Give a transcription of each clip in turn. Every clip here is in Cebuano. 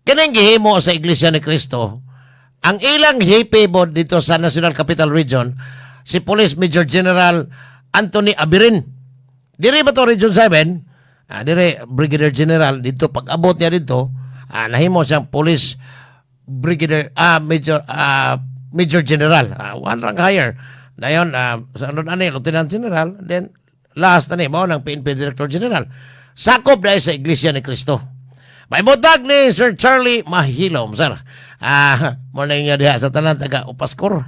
Kining gihimo sa Iglesia ni Cristo, ang ilang hepe bod dito sa National Capital Region, si Police Major General Anthony Abirin. Diri ba to Region 7? Dire Brigadier General dito pag abot niya dito, nahimo siyang Police Brigadier Major Major General, one rank higher. Dayon sa ano ani Lieutenant General, then last ani mao ng PNP Director General. Sakop dahil sa Iglesia ni Cristo. May butag ni Sir Charlie Mahilom, sir. Mo na inyo diha sa tanan taga Upaskor.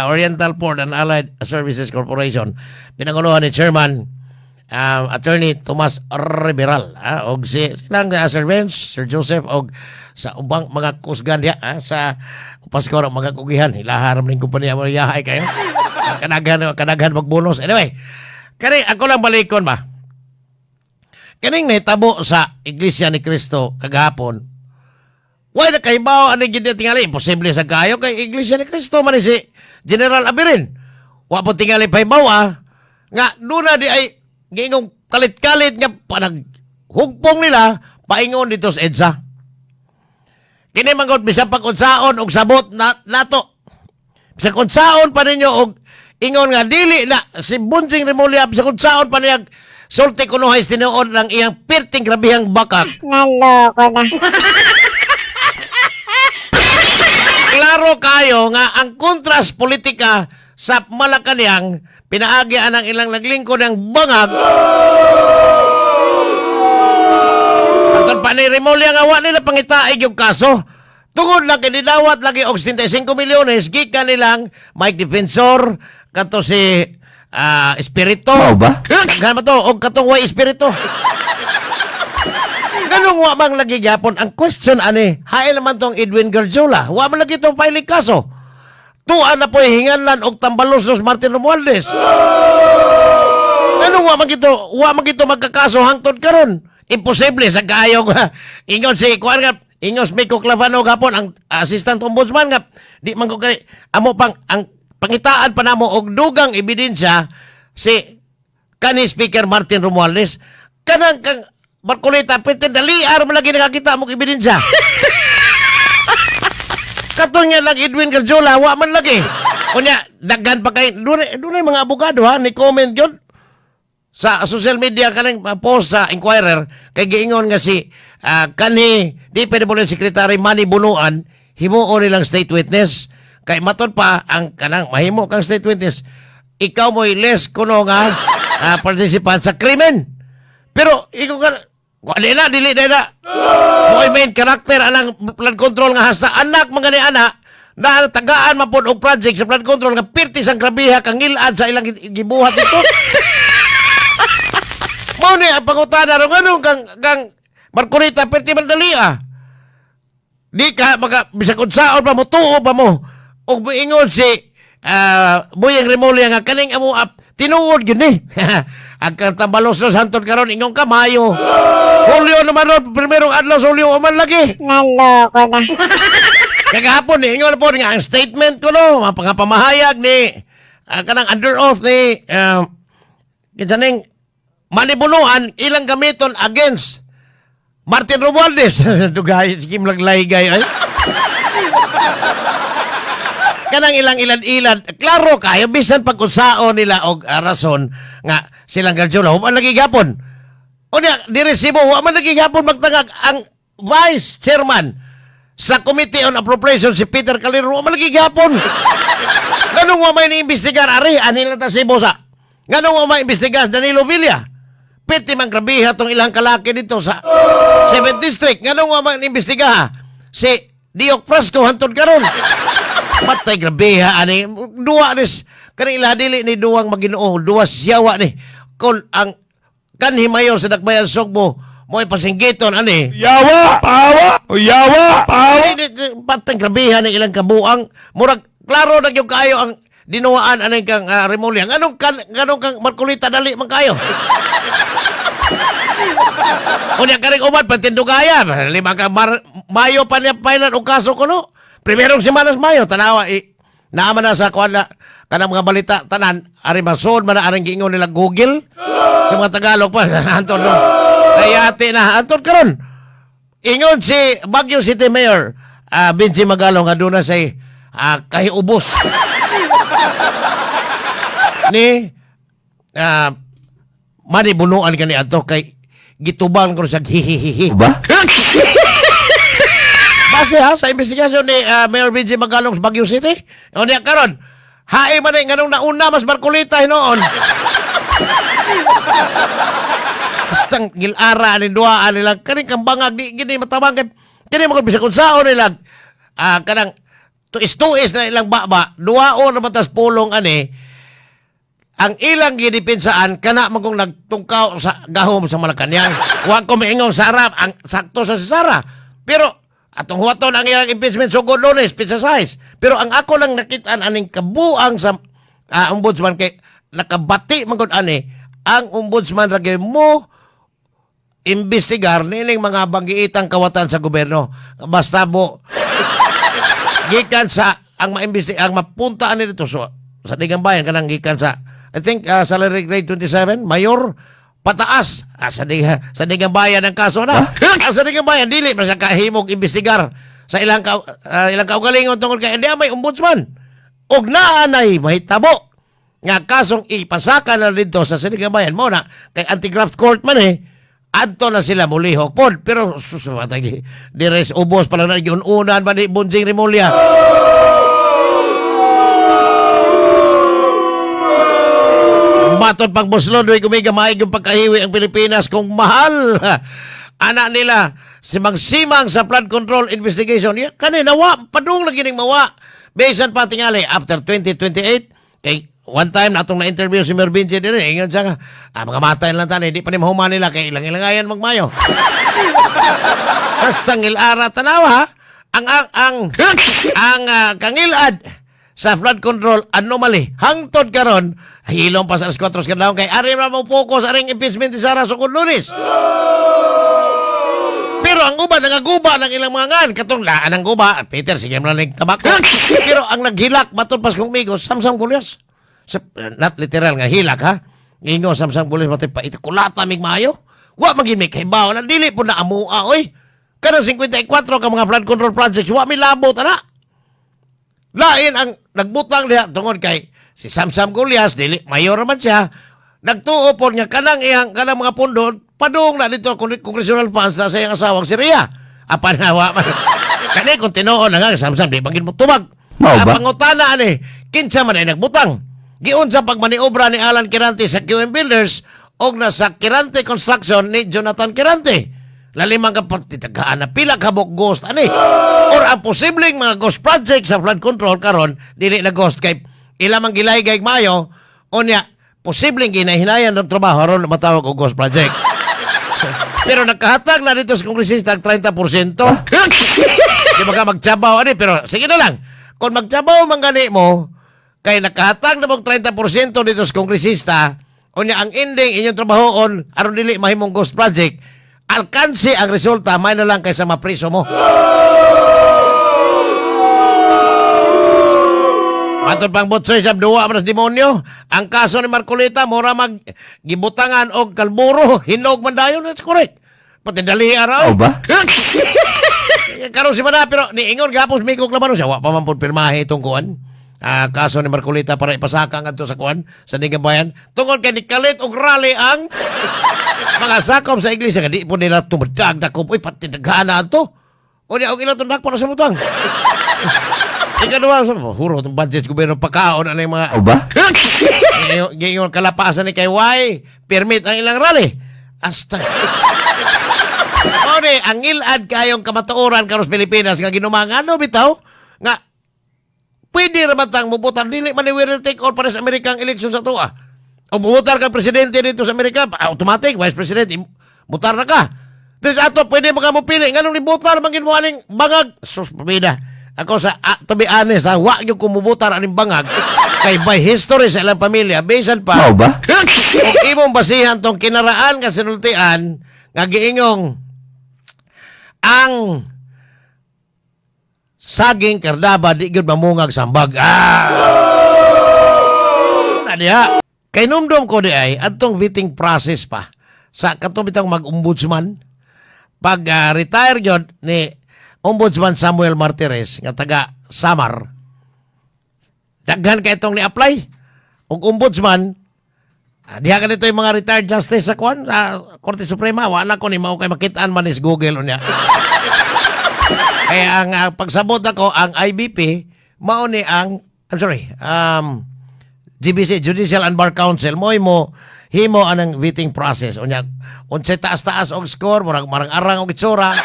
Oriental Port and Allied Services Corporation. Pinanguluhan ni Chairman Attorney Tomas Riberal og si silang Sir Vince, Sir Joseph og sa ubang mga kusgan diha sa Upaskor ang mga kugihan. Ilaharam ning kumpanya mo yahay kayo. Kanaghan kanaghan magbonus. Anyway, kani ako lang balikon ba. Kaning nahitabo sa Iglesia ni Cristo kagahapon, way na kahibaw ani gid tingali imposible sa kayo kay Iglesia ni Cristo man ni si General Abirin. Wa po tingali pahibaw nga duna di ay giingong kalit-kalit nga panag hugpong nila paingon dito sa EDSA. Kini manggod bisan pag unsaon og sabot na nato. Bisan unsaon pa ninyo og ingon nga dili na si Bunjing Remulla, bisan unsaon pa niya sulti kuno hay tinuod ng iyang pirting grabihang bakak. Naloko na. Klaro kayo nga ang kontras politika sa Malacanang pinaagi ang ilang naglingkod ng bangag. Hangtod pa ni Remulla nga wa nila pangitaig yung kaso. Tungod lang kay nidawat lagi og 75 milyones gikan nilang Mike Defensor kato si Espiritu. Mao ba? Daghan man to og katong way Espiritu. Ganong wa mang lagi gyapon ang question ani, hain naman tong Edwin Garjola. Wa man lagi tong filing kaso. Tuan na po hinganlan og tambalos los Martin Romualdez. Ganong wa man gito magkakaso hangtod karon. Imposible sa kaayo nga ingon si kuan nga ingon si Miko Clavano gapon ang assistant ombudsman nga di man ko kay amo pang ang pangitaan pa namo og dugang ebidensya si kani Speaker Martin Romualdez kanang kang Marcoleta pwede dali aron lagi nakakita mo ebidensya. Katong nga lang Edwin Garjola wa man lagi. Unya daghan pa kay dunay dunay mga abogado ha ni comment gyud sa social media kaning post sa Inquirer kay giingon nga si kanhi DPWH Secretary Manny Bonoan himuon nilang state witness kay matud pa ang kanang mahimo kang state witness ikaw mo'y less kuno nga participant sa krimen, pero ikaw ka wala na dili na na mo'y main character anang flood control nga hasta anak mga ni ana na tagaan man pod og project sa flood control nga pirti sang grabiha kang ngilad sa ilang gibuhat ito. Mao ni ang pangutana ron nganong kang Marcoleta perti man dali ah. Di ka maka bisag unsaon pa mo tuo pa mo og moingon si Boyeng Remulla nga kaning amo ap tinuod gyud ni. Ang kang tambalos no santod karon ingon ka Mayo. Hulyo naman ron primerong adlaw sa Hulyo man lagi. Naloko na. Kagahapon ni ingon po nga ang statement ko no, mga pamahayag ni kanang under oath ni kinsa ning Manny Bonoan ilang gamiton against Martin Romualdez. Dugay sige maglaygay ay. Kanang ilang ilad-ilad, klaro kayo bisan pag unsaon nila og rason nga silang Garjola human lagi gapon. Unya diri Cebu wa man lagi gapon magtangag ang vice chairman sa Committee on Appropriation si Peter Calero wa man lagi gapon. Nganong wa may niimbestigar ari ani lang ta Cebu sa. Nganong wa may imbestigar Danilo Villa? Piti man grabiha tong ilang kalaki dito sa 7th District. Nganong wa man imbestigaha si Diok Frasco hantod karon. Matay grabiha ani duwa nis kani ila dili ni duwang Maginoo, duwa siyawa ni. Kon ang kanhi mayor sa Dakbayan Sugbo mo'y pasinggiton ani. Yawa! Pawa! Yawa! Pawa! Patay grabiha ni ilang kabuang. Murag klaro na gyud kaayo ang dinuwaan aning kang Remulla. Nganong kang Marcoleta dali man kayo. Unya karing uban patindugaya lima ka Mayo pa niya pailan og kaso kuno. Primerong semana sa Mayo tanawa i naama na sa kuan na kanang mga balita tanan ari masood man na aring giingon nila Google sa mga Tagalog pa anton no. Nayati na anton karon. Ingon si Baguio City Mayor Benji Magalong nga doon na say kahiubos ni manibunuan kani adto kay gitubang ko siya hihihihi. Ba? Base ha sa investigasyon ni Mayor Benji Magalong sa Baguio City. O niya karon, hae man eh, nganong nauna mas Marcolita hinuon. Bastang gilara ni duaan nila kaning kang bangag di gini matabang kay kini mo bisag unsaon nila kanang tuis-tuis na ilang baba duwaon na matas pulong ani ang ilang gidipensaan kana man kung nagtungkaw sa gahom sa Malacañang. Wa ko maingon sa harap ang sakto sa si Sara. Pero atong huwaton ang ilang impeachment sugod Lunes, pizza size. Pero ang ako lang nakitaan aning kabuang sa ombudsman kay nakabati man gud ani ang ombudsman ra gyud mo imbestigar nining mga banggiitang kawatan sa gobyerno. Basta bo gikan sa ang maimbesti ang mapuntaan nito so, sa Sandigan Bayan kanang gikan sa I think salary grade 27 mayor pataas sa Sandigan Bayan ang kaso na. Ang Sandigan Bayan dili man siya kahimog imbestigar sa ilang ilang kaugalingon tungod kay hindi may ombudsman og naa nay mahitabo nga kasong ipasaka na dito sa Sandigan Bayan mo na kay anti-graft court man eh adto na sila mulihok pod pero susumatay dire sa ubos pa lang na giun-unan man ni Bonjing Remulla. Matod pang Boslo, doy kumiga maig yung pagkahiwi ang Pilipinas kung mahal. Anak nila, si Magsimang sa flood control investigation. Ya, kanina, wa, padung lagi ning mawa. Bisan pa tingali, after 2028, kay one time na atong na-interview si Mervin J. Dire, ingon siya nga, mga matay lang tani, di pa ni mahuman nila kay ilang-ilangayan magmayo. Basta ngilara tanawa, ha? Ang kangilad sa flood control anomaly hangtod karon hilom pa sa alas 4 sa kadlawon kay ari man mo focus aring impeachment ni Sara sukod Lunes. Pero ang uban nangaguba ng ilang mga ngan katong laan ang guba Peter sige mo lang tabako. Pero ang naghilak matud pas kong migo Samsam Golias. Sa, not literal nga hilak ha. Ingo Samsam Golias matay pa kulata mig maayo. Wa man gid may kahibaw na dili po na amua oy. Kanang 54 ka mga flood control projects wa mi labot ana. Lain ang nagbutang diha tungod kay si Samsam Golias dili mayor man siya. Nagtuo pod nga kanang iyang kanang mga pundo padung na dito congressional funds na sa iyang asawang si Ria. Apan hawa man. Kani kung tinuod na nga Samsam di bangin mo tubag. Mao Ang ba? pangutana ani kinsa man ay nagbutang. Giunsa pagmaniobra ni Alan Quirante sa QM Builders og nasa Quirante Construction ni Jonathan Quirante. Lalimang ka partitagaan na pila ka buok ghost ani. Or ang posibleng mga ghost project sa flood control karon dili na ghost kay ila man gilaygay mayo unya posibleng ginahinayan ng trabaho aron matawag og ghost project. Pero nakahatag na dito sa kongresista ang 30%. Di ba ka magtsabaw ani pero sige na lang. Kung magtsabaw man gani mo kay nakahatag na mong 30% dito sa kongresista unya ang ending inyong trabahoon aron dili mahimong ghost project alkansi ang resulta may na lang kaysa mapriso mo. Matod pang Butsoy sa duwa man sa demonyo. Ang kaso ni Marcoleta mura mag gibutangan og kalburo, hinog man dayon, that's correct. Pati dali araw. Mao ba? Karon si Mana pero niingon gapos mikok laman siya wa pa man pud pirmahe itong kuan. Kaso ni Marcoleta para ipasaka ngadto sa kuan sa Sandigan Bayan tungod kay nikalit og rally ang mga sakop sa iglesia nga di po nila tumadag na uy pati nagana ato. O niya og ilang tundak pa na sa butang. Ikaduha sa huro itong budget sa gobyerno pagkaon ano yung mga Mao ba? Ngayon kalapasan ni kay Y, permit ang ilang rally. Asta. Mao ni ang ilad kayong kamatuoran karon sa Pilipinas nga ginumangan no bitaw nga pwede ra man tang mubutar dili man ni winner take all para sa Amerikang election sa tuwa. O mubutar ka presidente dito sa Amerika, automatic vice president mutar na ka. Des ato pwede mo ka mopili nganong nibutar man gid mo aning bangag sus pabida. Ako sa to be honest ha, wa gyud ko mubutar aning bangag kay by history sa ilang pamilya bisan pa Mao ba? kung imong basihan tong kinaraan nga sinultian nga giingong ang saging kardaba di gyud mamungag sambag. Ah! Na diha. Kay numdum ko di ay adtong vetting process pa sa katong bitang mag-ombudsman. Pag retire gyud ni Ombudsman Samuel Martires nga taga Samar, daghan kay itong ni-apply. Og ombudsman, diha ganito yung mga retired justice sa kwan, sa Korte Suprema, wala ko ni mao kay makitaan man is Google unya. Kaya ang pagsabot ako, ang IBP, mao ni ang, I'm sorry, GBC, Judicial and Bar Council, mo himo anang vetting process. Unya, unsay taas-taas og score, murag marang arang og itsura.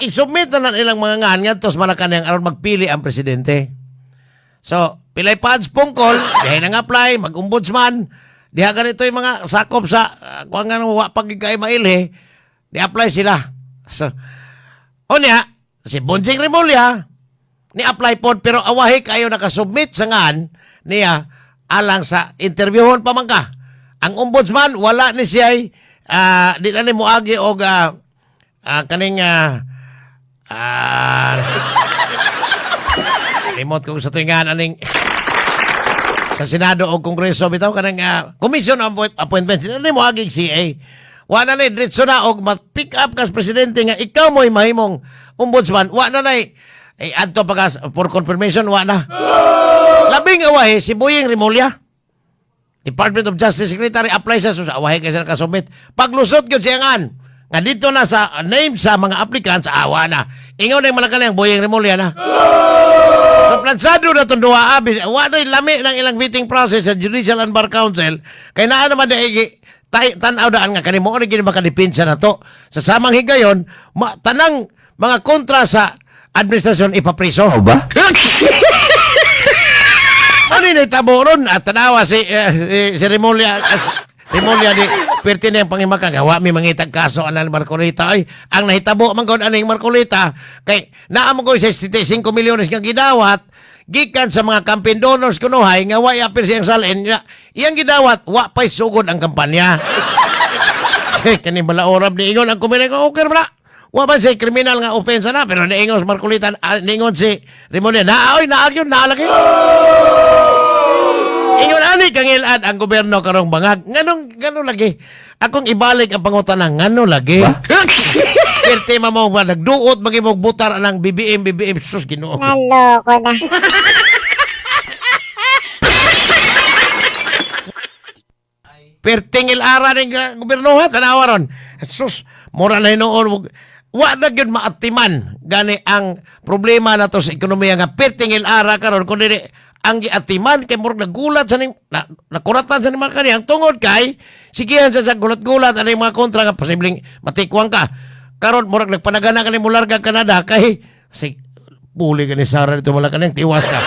I-submit na na ilang mga ngan ngadto sa Malacanang aron magpili ang presidente. So, pilay pads pungkol, dihay nang apply, mag-ombudsman, diha ganito yung mga sakop sa kuan nga wa pag kay mailhe, di-apply sila. So, unya, si Bonjing Remulla, ni-apply pod pero awahi kayo nakasubmit sa ngan niya alang sa interviewon pa man ka. Ang ombudsman wala ni siya di na ni moagi og kaning limot ko sa tuwingan aning sa Senado o Kongreso bitaw kanang commission on appointment di na ni moagi CA. Wa na ni diretso na og ma-pick up kas presidente nga ikaw mo'y mahimong ombudsman. Wa na nay eh, adto pa ka for confirmation, wa na. Labing awahi si Boying Remulla. Department of Justice Secretary, apply siya sa awahi kay siya nakasubmit. Paglusot gyud siya ngan nga dito na sa name sa mga applicants, awa na. Ingon na yung Malacanang, Boying Remulla na. So plansado na itong duha abis. Wa na lami ng ilang vetting process sa Judicial and Bar Council. Kay naa naman di tay, tan-aw daan nga kani mo ni gini makadepensa na to. Sa samang higayon, tanang mga kontra sa administrasyon ipapriso. ba? Ano yung tabo ron? At tanawa si Remulla, Remulla di perti na yung pangimakan. Wa mi mangitag kaso anan Marcoleta. Ay, ang nahitabo man gud aning Marcoleta kay naa mo ko 65 milyones nga gidawat gikan sa mga campaign donors kunuhay nga wa apil siyang salin niya. Iyang gidawat wa pay sugod ang kampanya. Kani balaorab ni ingon ang kumiling ko okay ra. Wa man siya kriminal nga opensa na pero niingon si Marcoleta, niingon si Remulla na oy naa gyud naa lagi. Ingon ani kangilad ang gobyerno karong bangag. Nganong ngano lagi? Akong ibalik ang pangutana ngano lagi? Perti mo ba nagduot magi mo butar anang BBM BBM, sus Ginoo. Naloko na. Perting ilara ning gobyerno ha tanawa ron. Sus, mura na hinuon wa na gyud maatiman gani ang problema nato sa ekonomiya nga perting ilara karon kun dili ang giatiman kay murag nagulat sa ning na, nakuratan sa ning mga kaniyang tungod kay sigihan sa gulat-gulat ani mga kontra nga posibleng matikwang ka karon murag nagpanagana kani mularga Canada kay si puli ka ni Sara dito Malacanang tiwas ka.